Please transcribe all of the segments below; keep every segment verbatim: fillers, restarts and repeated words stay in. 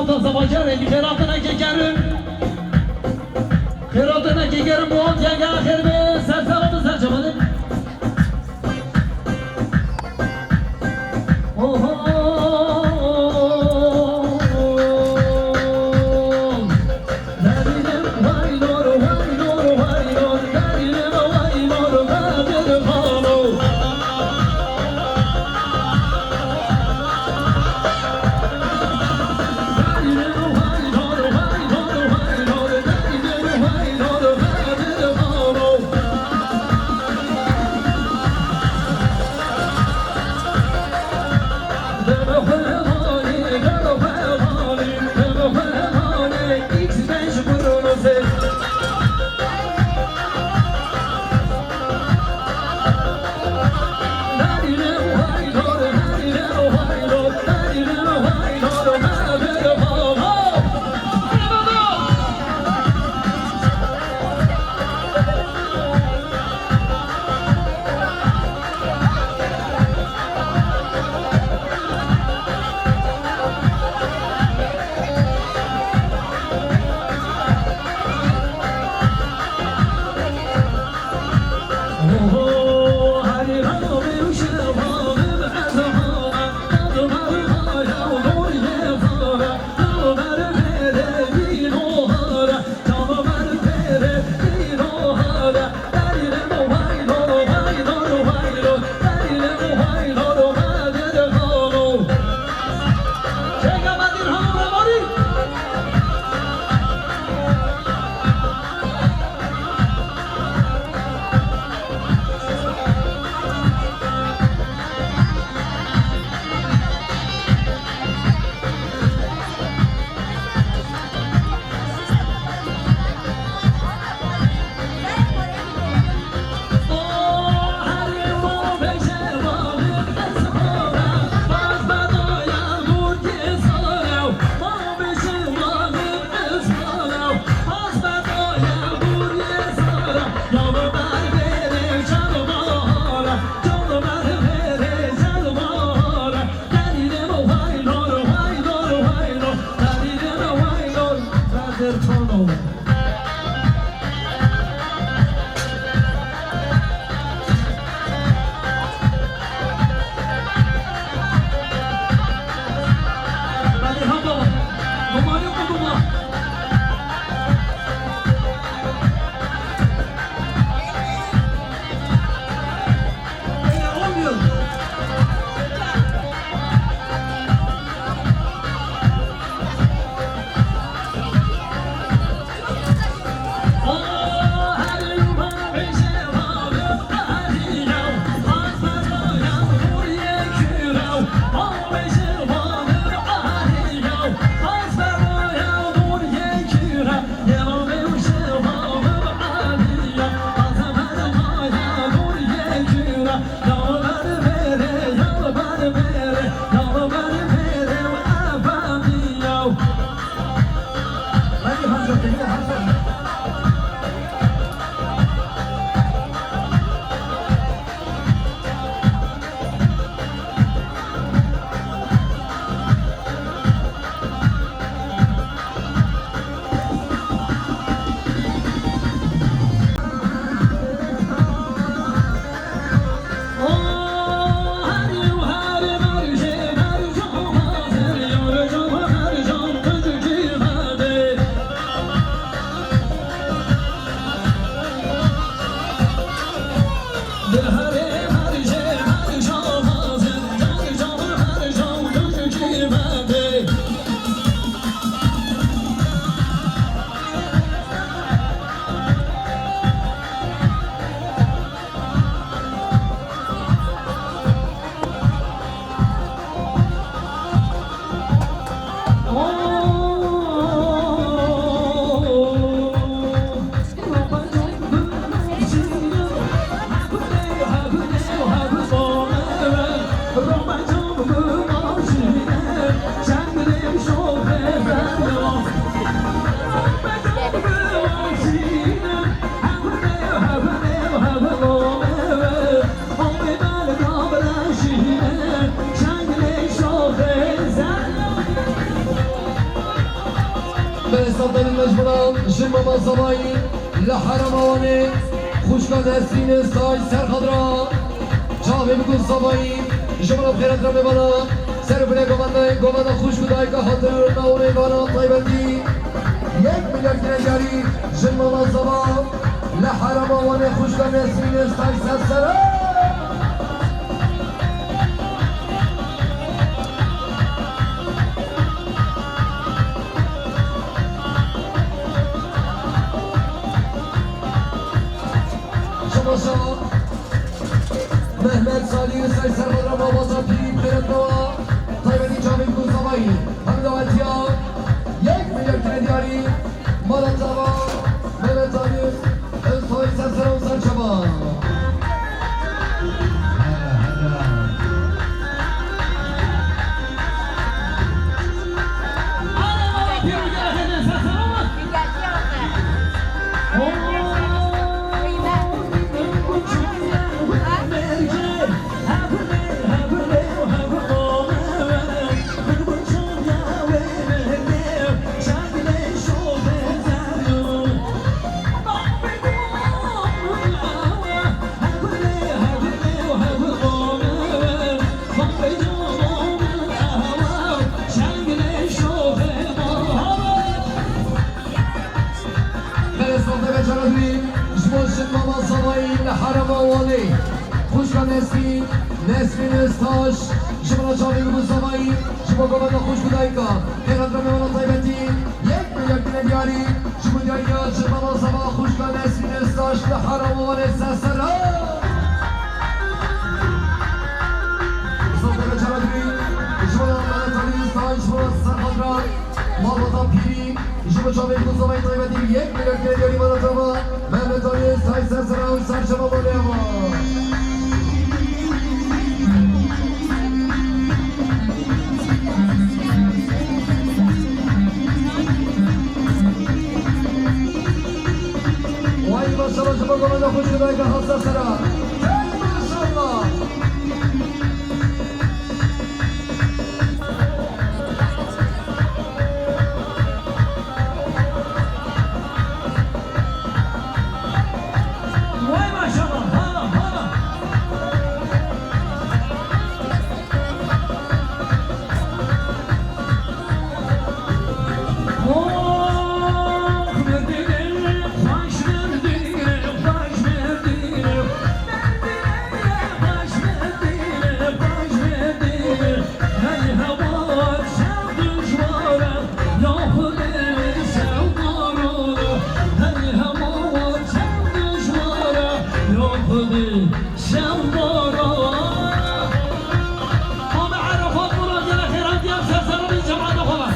Sabacerê xêratinekê gerim. Xêratinekê gerim û antiya gera xêr be, ser sera bi ser çavanê. Oho. Sadelin mecbura ji mama Zavayî li herema Wanê, xwişka Nesrîn Staj Serxadra, çavê bikun Zavayî, ji min re xêret re mêvana, ser û pilê govendê, govenda xwişk û dayika hatin, navê mêvana taybetî, yek milyar tine diyarî, ji mama Zava, li herema Wanê xwişka Nesrîn Staj Serxadra. Şabaşa Mehmet Salih Üsay Sermadra Malbata Pîrî Pêretnava Taybetî Çavên Kursavayî Hemdawetiya yek milyar tine diyarî Mala Tava Mehmet Ali Özsoy Sersera û Serçaba. Belê, sazlê ve cara duyî ji bo jin mama Zavayî li herema Wanê. Xwişka Nesrîn, Nesrîn Öztaş, ji bo çavên ku Zavayî, ji bo govenda xwişk û dayika. Xêrat ve mehmana taybetî, yek milyar tine diyarî, ji bo diyariya jin mama Zava xwişka Nesrîn Öztaş li herema Wanê ser ser. Sazlê ve cara duyî ji bo Mehmet Ali Öztaş, ji bo Serxadra. Malbata Pîrî, ji bo çavên ku Zavayî taybetî yek milyar tine diyarî Mala Tava, Mehmet Ali Öztaş Sersera û Serçaba Bolê Ava. Way maşallah ji bo govenda xwişk û dayika hat Sersera. Hey maşallah. Vay maşallah, hala, hala. Oh, Merdînê, xweş Merdînê, xweş Merdînê. Merdînê, xweş Merdînê, xweş Merdînê. Hey hewar, çav dijwar e, ya Xwedê şev baran e. Hey hewar, çav dijwar e, ya Xwedê şev baran e. Mame Erefat Murat, gelek xêr hatiye, ser seranî cemaeta xwe be.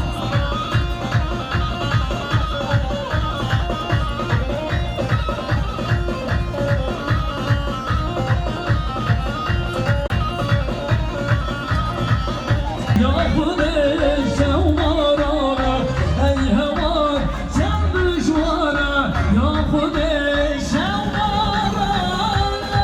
Ya Xwedê şew baran e, ey hewar çend dijwar e, ya Xwedê şew baran e.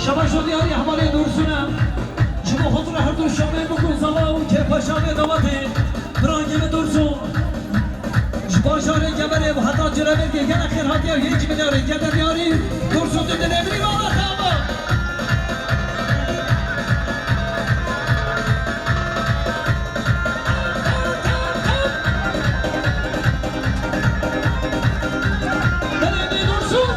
Şabaş û diyarî hevalê Dursun e. Ji bo xatir her du şamê bikun zala û kêfa şamê davatê. Birangê min Dursun. Ji bajarê Geverê û heta Cilebêrgê gelek xêr hatiye û yek milyarê gede diyarî Dursun tu dilê min î baba tama. Belê dê Dursun.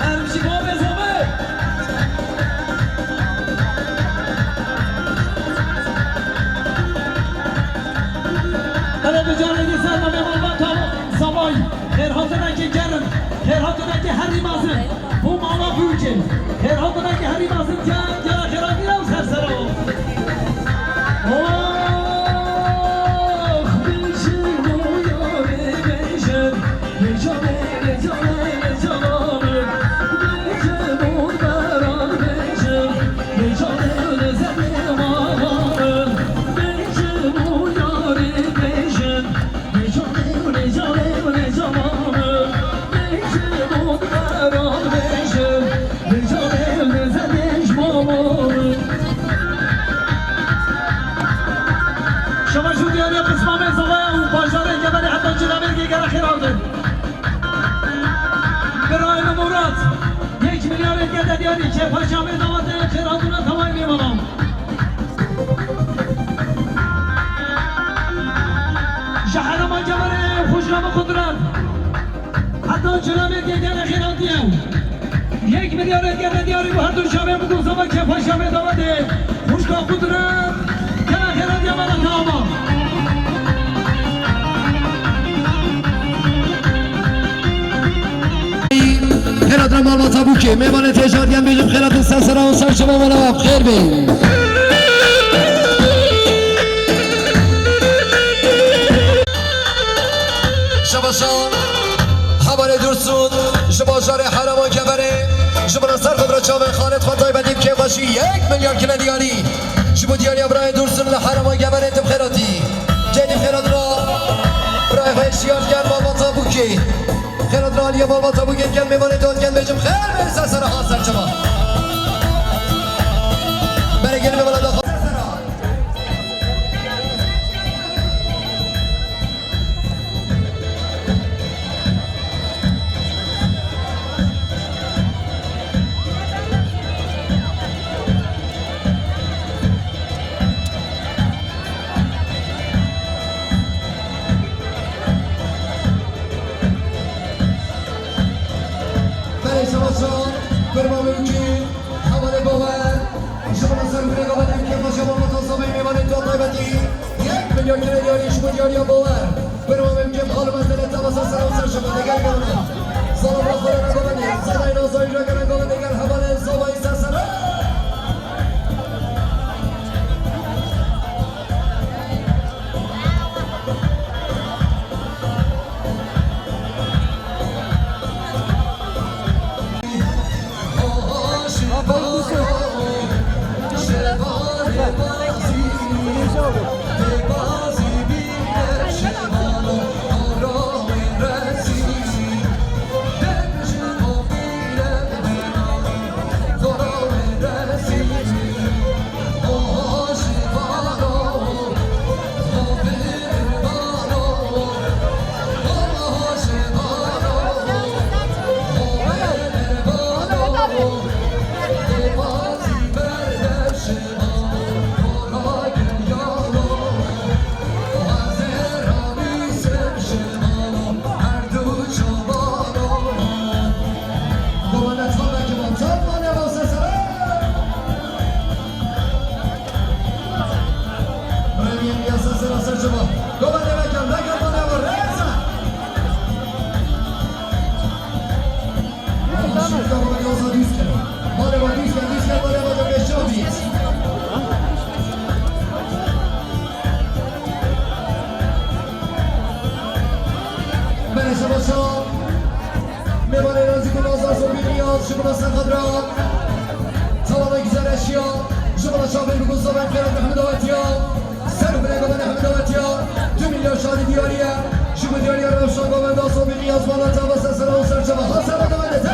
Ermişî babê zame. Hele bi carekî ser me malbata Zavayî. Xêrhatinekî Kêfa şamê dawa te xêr hatûna tevayê mêvanan. Ji herêma Geverê xweşname Qudret. Heta Çilamê gelê xêr hatiye. Yek milyar gelê diyarî bû her du şamê bû, seba kêfa şamê dawa te. Xwişka Qudret. Gelê xêr hatiye, me re tama. Xêr hatina malbata Bûkê, mêvanê têja diyan bêjim xêr hatin ser sera û ser şeva mala we xêr bê. Şeva şa, hevalê Dursun, ji bajarê Herêma Geverê, ji bo ser xwe re çavên xalê xwe taybetî bi kêfxweşî yek milyar kile diyarî. Ji bo diyariya birayê Dursun li Herêma Geverê tu bi xêr hatî. Cêdî xêr hatina birayê xwe şiyar gel malbata Bûkê. Xêr hatina aliyê malbata Bûkê, gel mêvanê te gel bêjim xêr bê ser sera ha ser çava. Berê gel mêvana da. Belê şeva şa, kurma mimkî, hevalê Bawer, ji bo ser gurê gava demkê xwe şeva mata zavê mêvanê tu taybetî, yek milyon kire diyarî ji bo diyariya Bawer. Kurma mimkî, xalim ez dele teva ser sera ser şeva degel gavine. Zala xwe re gavine, zala ina zayî re gavine degel hevalê zavayî ser sera. Rêniyên yasa sera ser çava. Gova deveke, veke bana ve reza. Şirka bana yoza düz kere. Bana ve düz kere, düz kere, bana ve beşe bit. Bana şaba şo. Mêvanê nazik û nazar Zobî Riyaz, ji bo ser xwe re. Tawana güzel eşya, ji bo çavên bi guza ben Ferhat Mehmed Awetiya. Ser û birê Mehmed Awetiya. Du milyon şadî diyariye. Ji bo diyariya rewşa govenda Zobî Riyaz, mala tava ser sera û ser çava. Ha ser govende tek.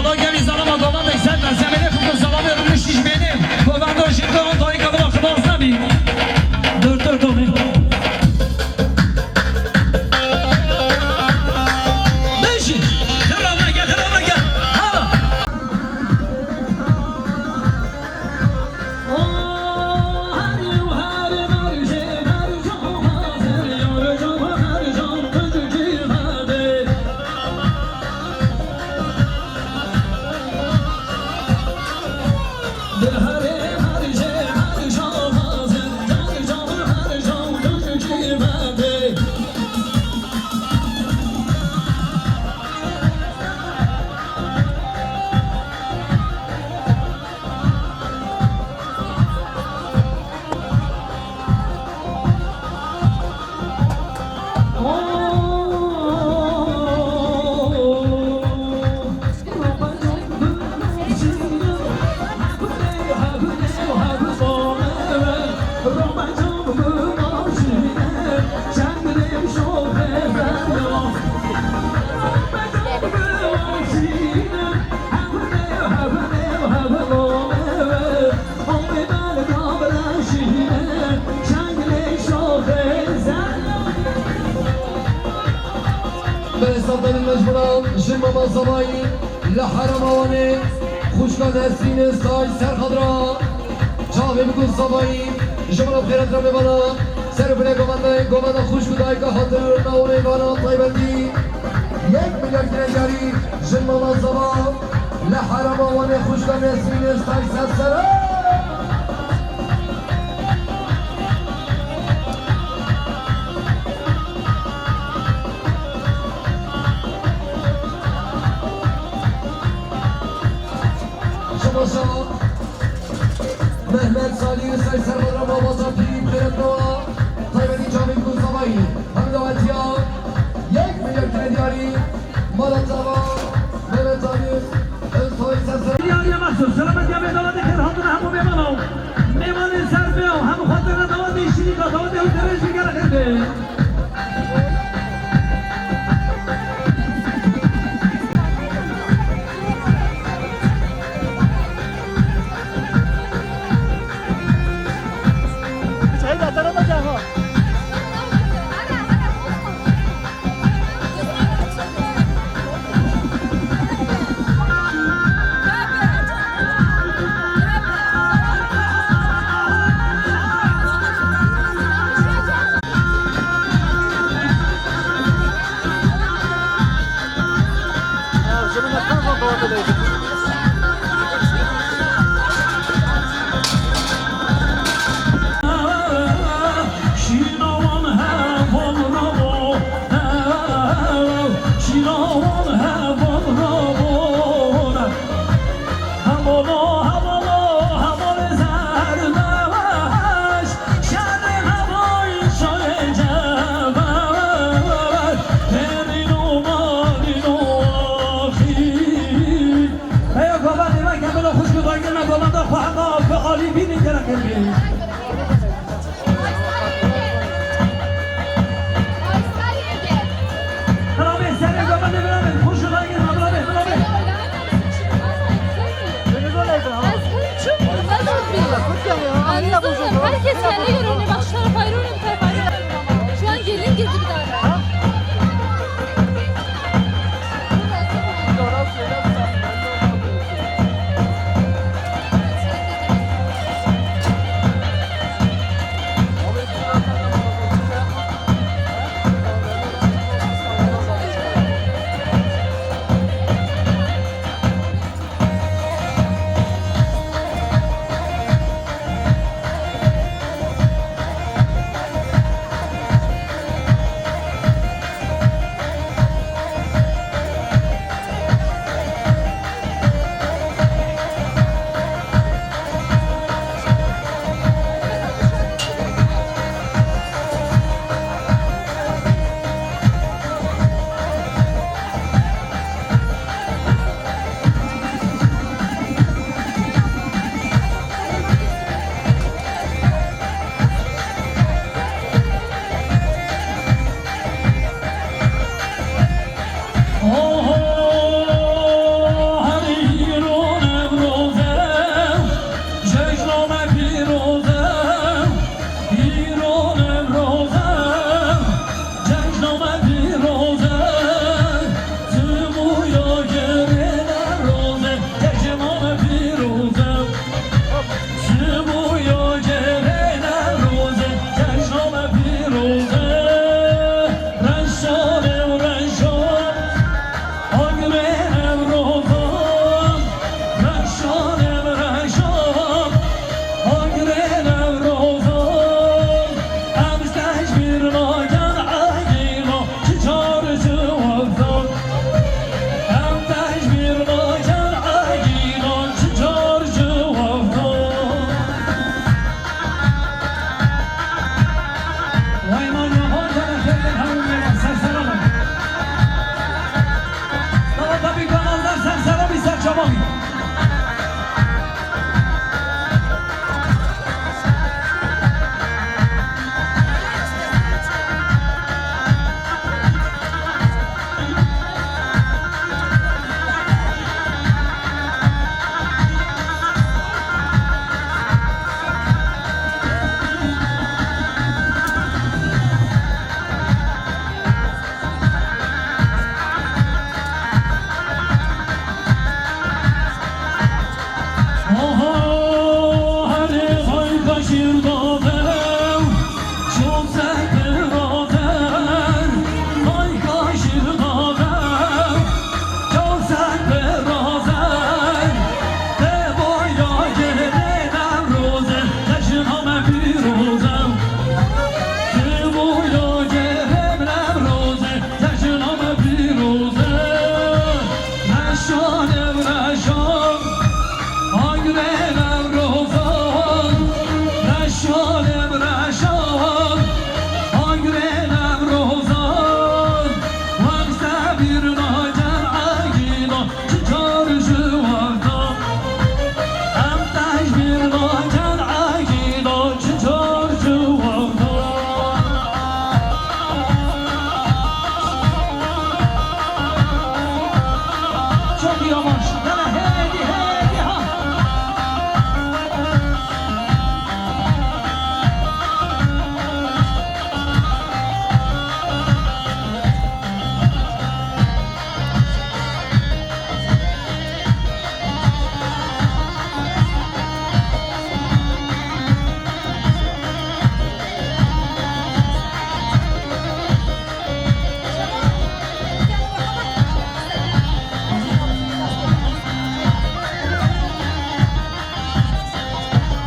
Ola gelî zalama govanda ser de zemine fuku zalame rumuş iş benim. Govanda o şirka on dayı kadar akıllı olsa bir. Dur, dur, dur. Beşi. Dur, ama gel, dur, ama gel. Hala. Belê safdalên mecbûran ji mama Zavayî li Herêma Wanê, xwişka Nesrînê Say Serxadra, çavê biku Zavayî, ji min re bi xêret re mêvana, ser û binê govendê, govenda xwişk û dayika hatin, navê mêvana taybetî, yek milyar tîne diyarî, ji mama Zava. Li Herêma Wanê xwişka Nesrînê Say Serxadra. Şabaşa Mehmet Salî Say Serxadra, malbata pî bi xêret re wa. Taybetî çavê ku Zavayî. Hemî dawetiya yek milyar tîne diyarî. Mala çava Mehmet Salî. Diyariya mexsus, selametiya mêvana dê xêr hatina hemû mêvana û mêvanên ser pê û hemû xwezayên dawetê şîrîn da dawetê hûn derêj bigere xêr bê. Heya govendê me ke min xwişk û dayikê me govenda xwe hema bi alî bînin gerek hebe. Bira bê serê govendê bira bê, xwişk û dayikê me bira bê, bira bê. Herkes kendine göre oynuyor. Bak şu tarafa ayrı oynuyor, bu tarafa ayrı oynuyor. Şu an gelin girdi bir daha.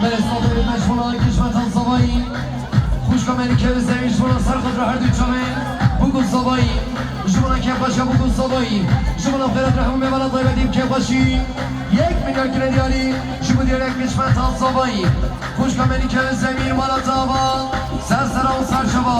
Sabê me ji bona kişmeta zavayî. Xwişka me li kevê zemîn ji bona ser xwe re her du çavên. Bûk û zavayî. Ji bona kevbaşa bûk û zavayî. Ji bona xêra re hemû mêvana taybetî bi kevbaşî. Yek milyar kine diyarî. Ji bo diyariya kişmeta zavayî. Xwişka me li kevê zemîn mala te ava. Ser sera û ser çava.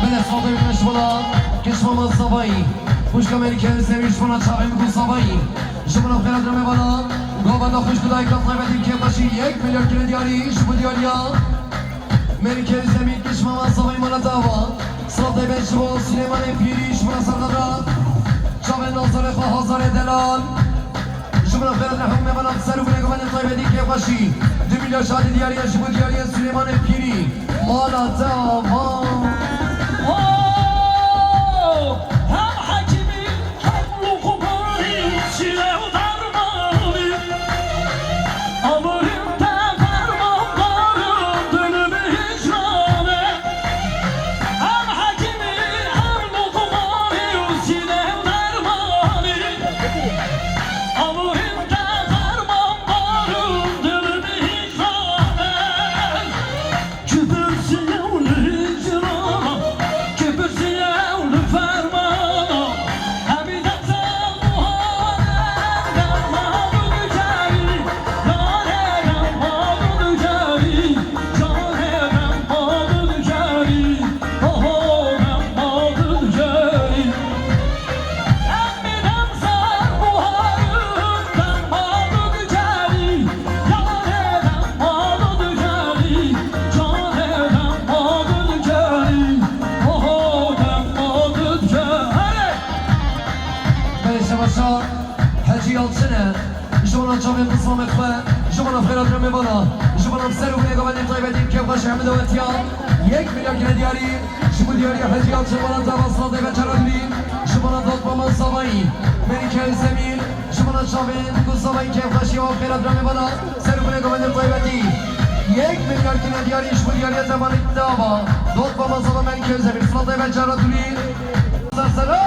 Belê, sabê me ji bona kişma me zavayî. Xwişka me li kevê zemîn ji bona çavên bûk û zavayî. Ji bona xêra dramê bana. Gava da xwişk û dayika taybetî bi kevbaşî yek milyar kine diyarî ji bo diyariya. Me li kevê zemîn kişma me zavayî mala te ava. Silav taybet ji bo Silêmanê Pîrî ji bona serdara. Çavên nazarê xwe hazarê delal. Ji bo xêra hemû mêvana ser û binê guvenê taybetî kevbaşî. Du milyar şadî diyariya ji bo diyariya Silêmanê Pîrî. Mala te ava. Oh! Hem Hekîmî, hem Luqmanî, çile û dermanî. Amirî te fermandarim dilê hicranê. Hem Hekîmî, hem Luqmanî û çile û dermanî. Amirî te fermandarim dilê hicranê. Kibirsiyew li hicrana, kibirsiyew li fermana. Hemî dexsan buhare, dema dicarî, yare dema dicarî, care dema dicarî, oho dema dicarî. Belê şebaşa Hecî Yalçin e. Ji bona çavên bi samê xwe, ji bona xêra dramê bana, ji bona ser û binê guvenê taybetî kevbaşê hemû dawetiya. Yek milyar kine diyarî. Ji bo diyariya Hecî Yalçin bana dava silav daybe cara dûrî. Ji bona dotmama zavayî. Melîke Özdemir. Ji bona çavên bûk û zavayî kevbaşî û xêra dramê bana. Ser û binê guvenê taybetî. Yek milyar kine diyarî ji bo diyariya te malik dava. Dotmama zava Melîke Özdemir. Silav daybe cara dûrî. Ser sera.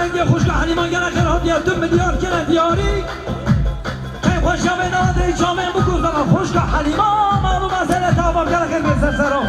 Xwişka Helîma gelek xêr hatiye, du milyar kene diyarî. Keyfxweşiya vê dawetê çavên bikuzana xwişka Helîma, malûm e zêre tava gelek xêr bê ser sero.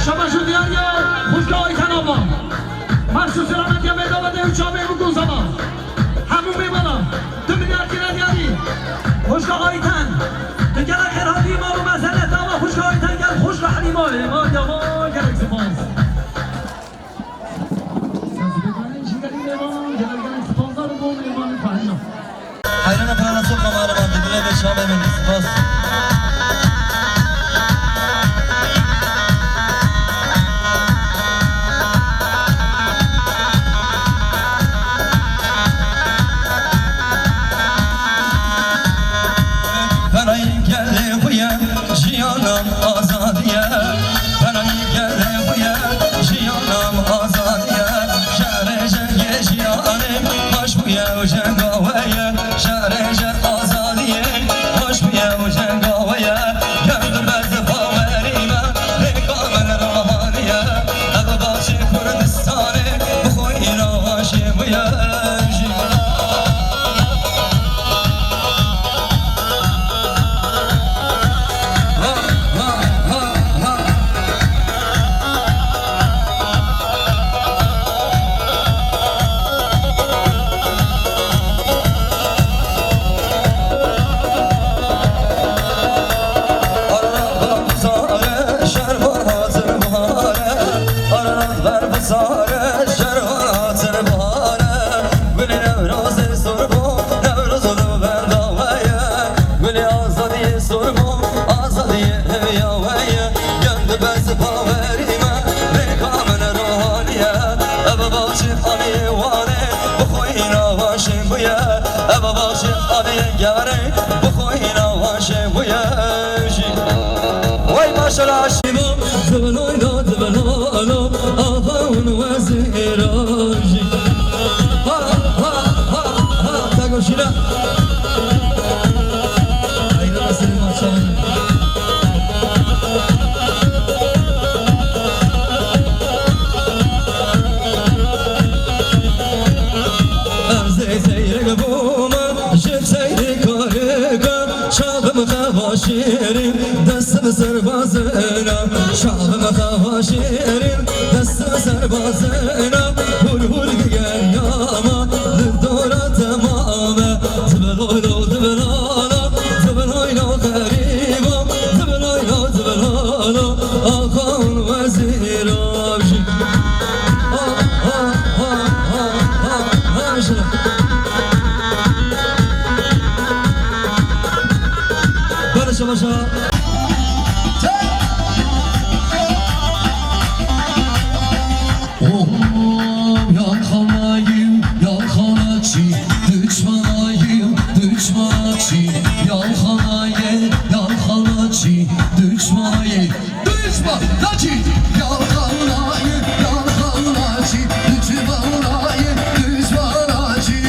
Şabaş û diyariya xwişka Ayten Ava. Merş û selametiya vê dawetê û çavê bikûn zava. Hemû mêvana. Du milyar kire diyarî. Xwişka Ayten. Tu gelek xêr hatî, mal û mezene dava xwişka Ayten gel xwişka Helîma. Ê, ma dava gelek spas. Sazbêkanên jî gelî mêvan, gelek gelek spasdar bû mêvanê xwe heyna. Heyrana pirana soka mare van, dilê ve şame min. Spas. Ferayî gelê xwe ye, jiyana azadî ye. Ferayî gelê xwe ye, jiyana azadî ye. Şerê jengê jiyanê xweş bûye û jenga we ye. Şerê jeng azadiyê xweş bûye û jenga we ye. Gel tu bez bawerî me, rêka min ruhaniye. Ev baxçê Kurdistanê bi xwe îna xweşê bûye jî. Gulê Newrozê sor bû, Newroz li ber dawê ye. Gulê azadiyê sor bû, azadiyê hêviya we ye. Gund be zipa werî me, rêka min ruhaniye. Ev baxçê Aliyê Wanê, bi xwe îna xweşê bûye. Ev baxçê Aliyê Gerê, bi xwe îna xweşê bûye jî. Wey maşallah. Zibilay da zibilala, axa hûn wezîra jî. Ha, ha, ha, ha, ta goşîna. Hayra Süleyman Çağrı. Em zey seyrik bûme, ji seyrik karika. Çavim xeva şêrîn, destim serbazina. Çavim xeva şêrîn, destim serbazina. Hûr hûr digeriyama, li dora temame. Dibilolo, dibilolo, dibiloylo xerîbo, dibiloylo, dibilolo. Axan wezîra jî. Ha, ha, ha, ha, ha, ha, şuna. Barışa başa. Oh, yalxanayım, yalxanaçı, düşmanayım, düşmançı, yalxanayım, yalxanaçı, düşmanayım. Düşman, naçî, yalxanayê, yalxanaçî, diçivanayê, dijmanaçî.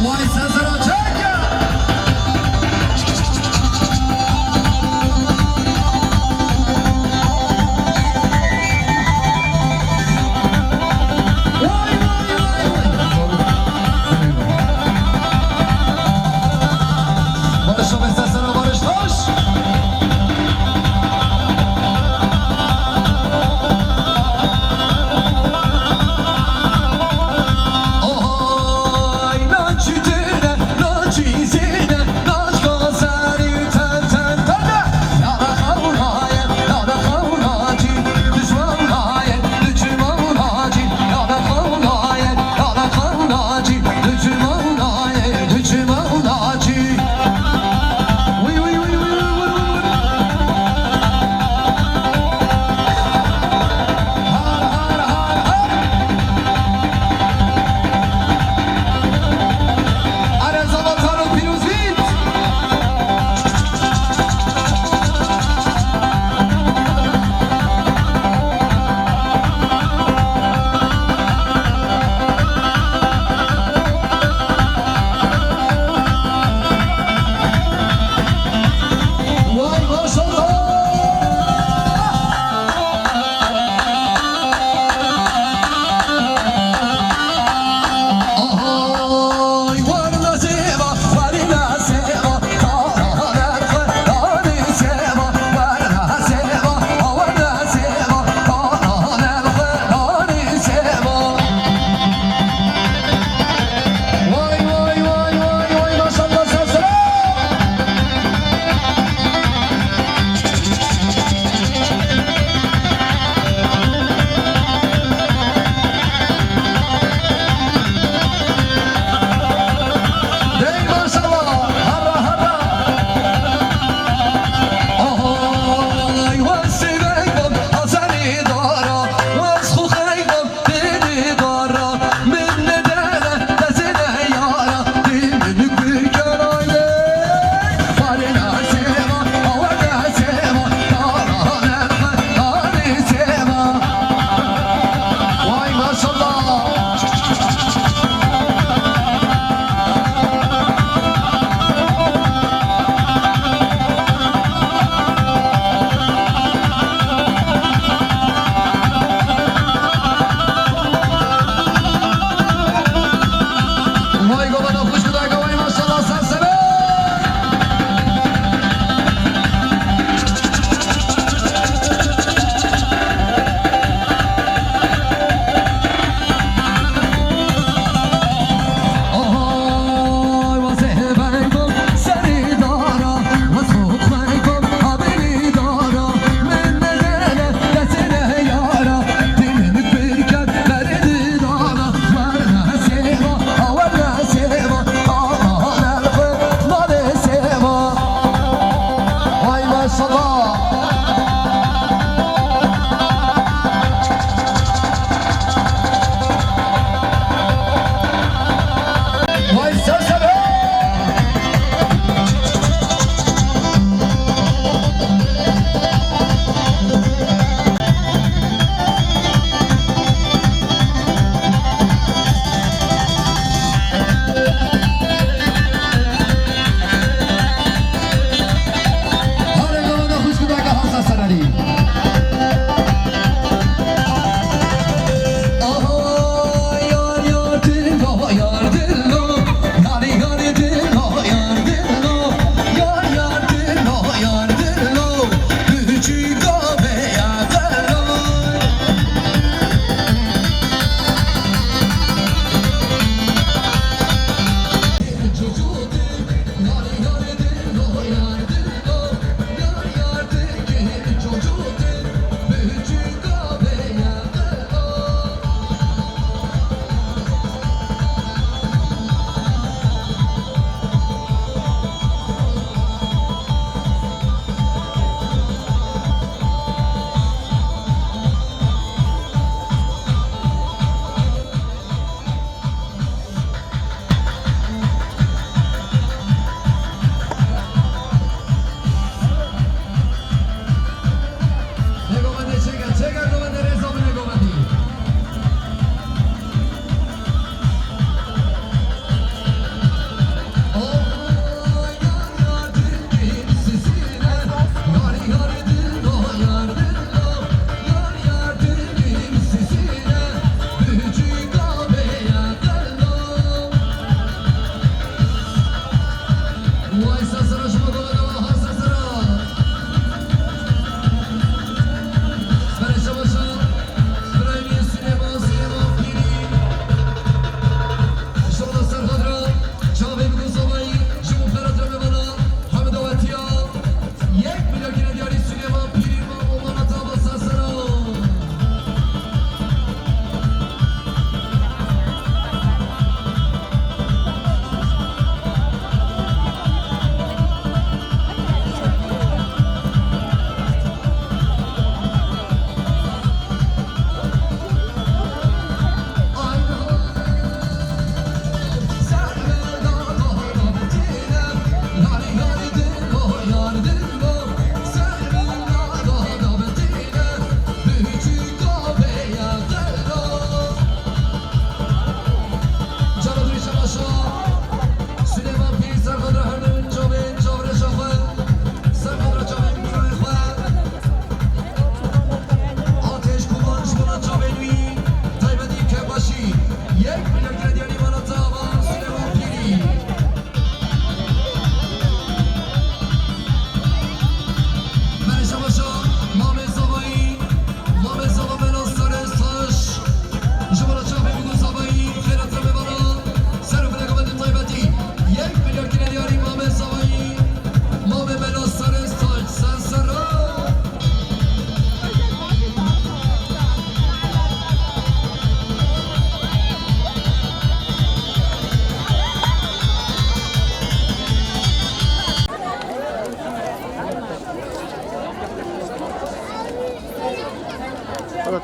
Vay sesera çeke.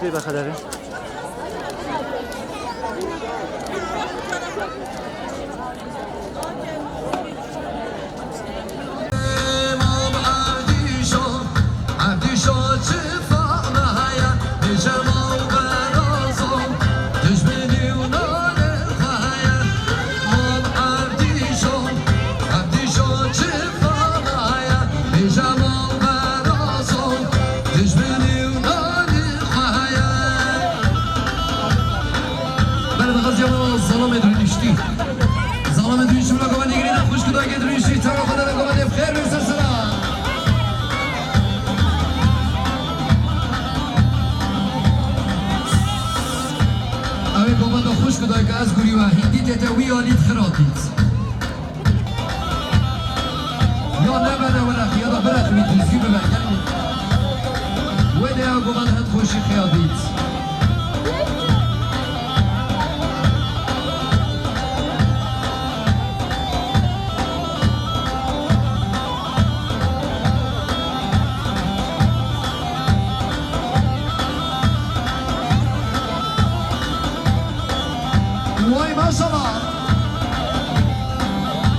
Bê xederin. Belê, dixwazî ya zalamê dirûniştî. Zalamê dirûniştî bila gava nêgirî de xwişk û dayikê dirûniştî, çawa xwe de gava dê bi xêr bê ser sera. Ew ê gava de xwişk û dayika ez gurî we hîndî tête wî alî dixir hatît. Ya nebene weraq, ya da birexmî, dizgî bibe, gelin. Wê de ya govan het xweşî xeya dît. Way maşallah.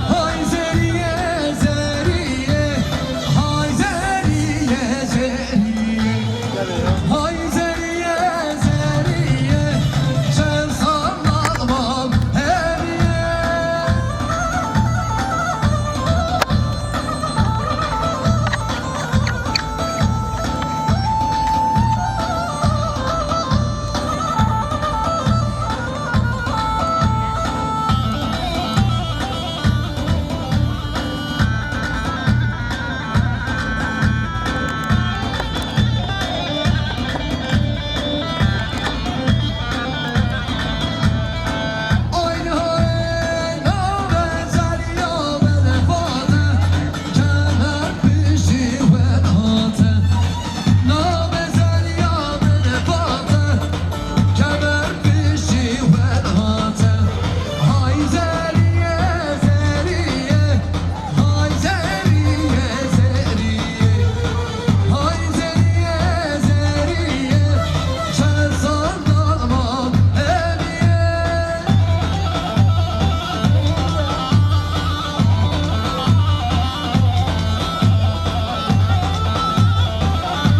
Hay Zeriye, Zeriye, hay Zeriye, Zeriye. Hay Zeriye, Zeriye, çend sallam hemiye.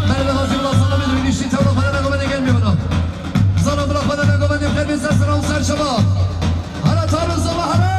Merhaba, Nazım, Allah sana bir dönüştü. Tamam, bana da gelmiyor bana. Zara bırak, bana da bana bir ser, ser, ser, ser, çaba. Hala Tanrı zama, hala.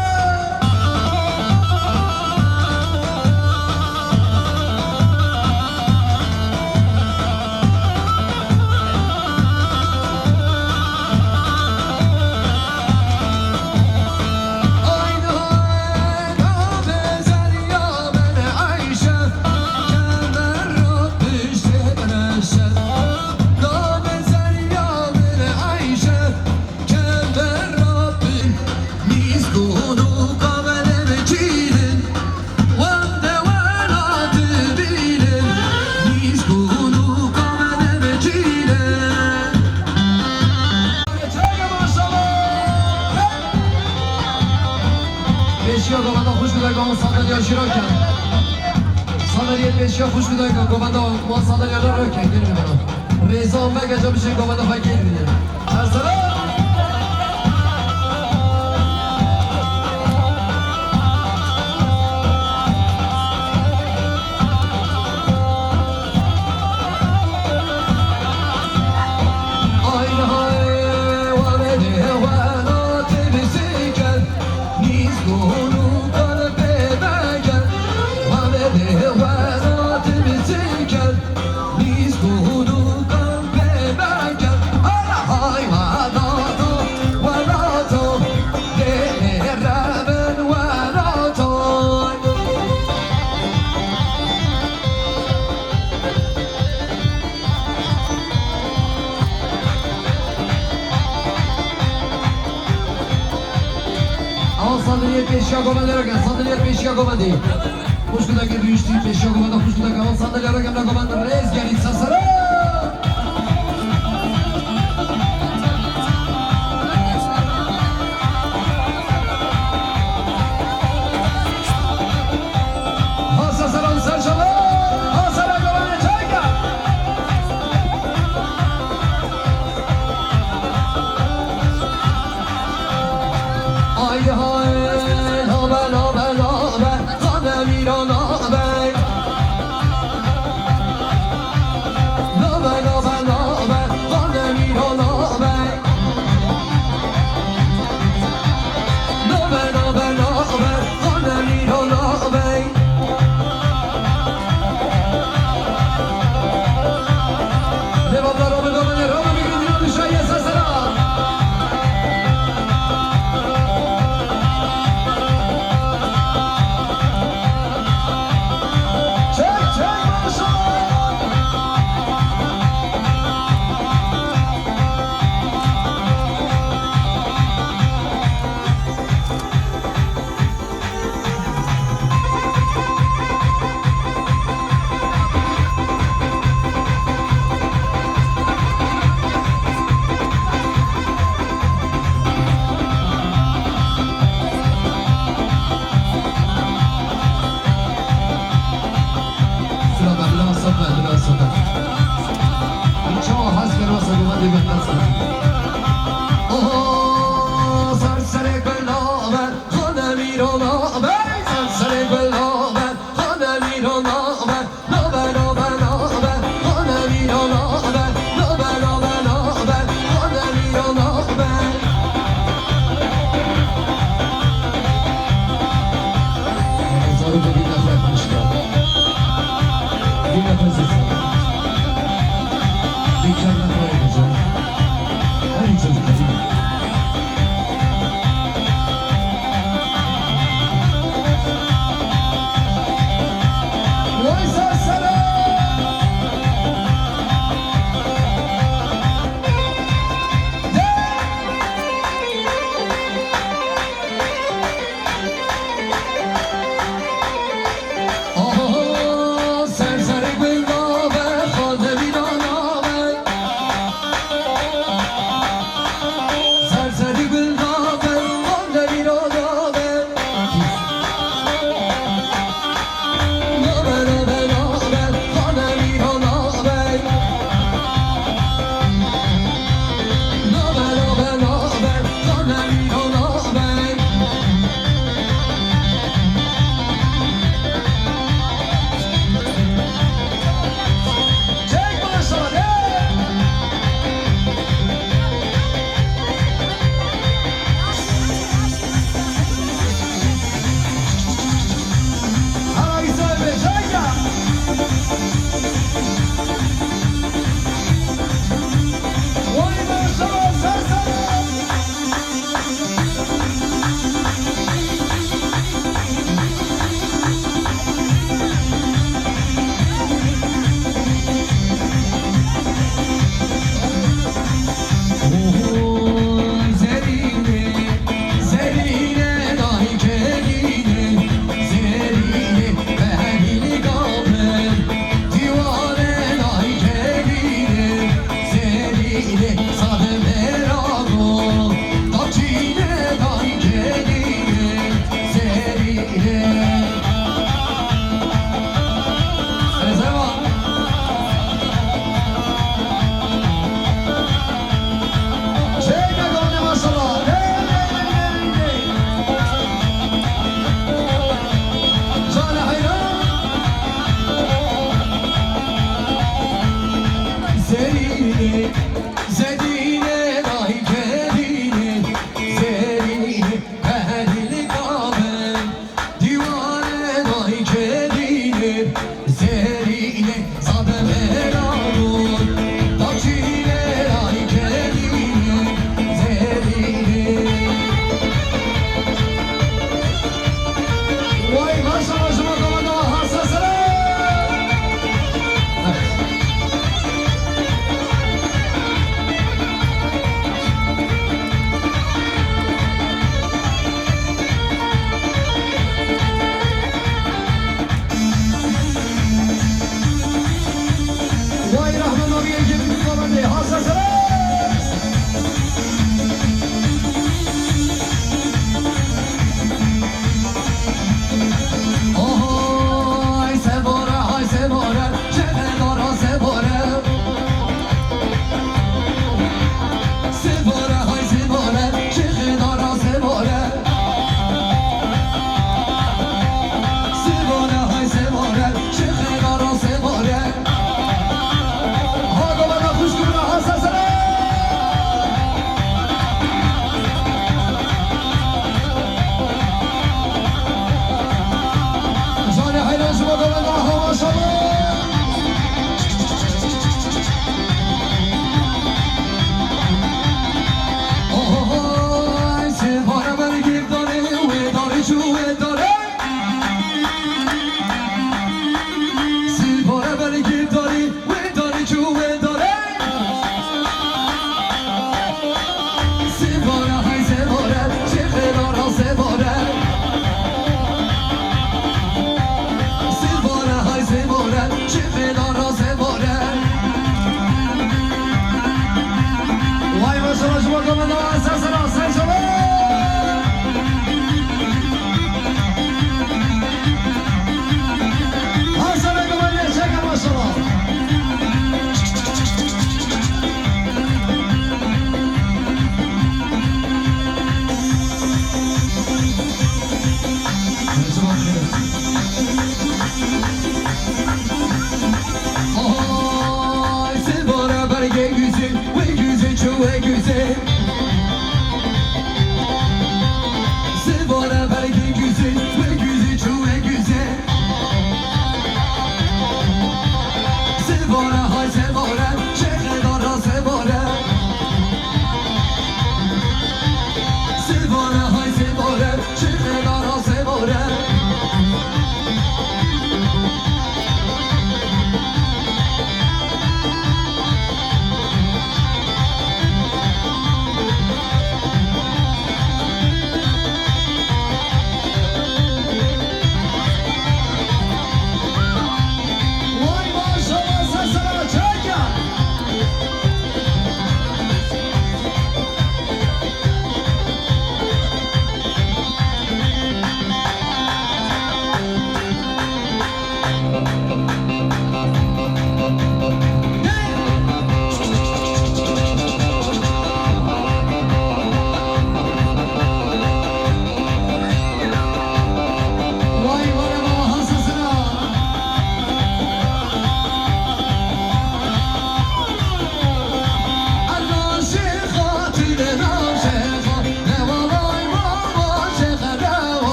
Pêşiya gavana xwişk û dayika wan sandalya jî rakin. Sandalyê pêşiya xwişk û dayika gavana wan sandalya rakin. Gelin bana. Rêza veke ca bişên gavana xwe gelin. Her sene. Ew sandaliyê pêşiya govendê rakin, sandaliyê pêşiya govendê. Xwişk û dayikê rûniştî pêşiya govendê, xwişk û dayika wan sandalya rakin, govend rêz gerî ser sera. Hasa sera û ser şeva, hasa sera govendê çayka. Ay hay, nabe, nabe, nabe, Xanemîro nabe. Nabe, nabe, nabe, Xanemîro nabe. Nabe, nabe, nabe, Xanemîro nabe. Lê valla Rabê, Rabê, Rabê, bigrin dîna dişa ye sesera. Çek, çek, maşallah. Bila be, bila sobe, bila sobe. Min çawa hez kir, wesa goman dê be, hez kir. Oho, ser serê gula be. Xanemîro nabe, ser serê gula be, Xanemîro nabe, nabe, nabe, nabe, Xanemîro nabe, nabe, nabe, nabe, Xanemîro nabe. Zarok, bir nefes nişka. Bir nefes alsın. Bir kere nefes alacağım. Hadi çocuklar.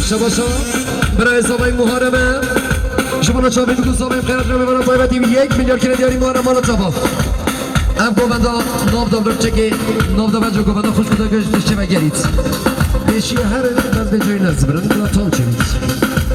Şabaşa, birayê Zavayê Muhareme. Ji bo çavê diku Zavayê Qerat re mêvana taybetî yek milyar kine diyarî Muharem mala çava. Ev govenda nav da vir çekê, nav da vir govenda xwişk da gej dişçe ve gerît. Pêşiya her bes bê coyî nezbirin, tam çevît.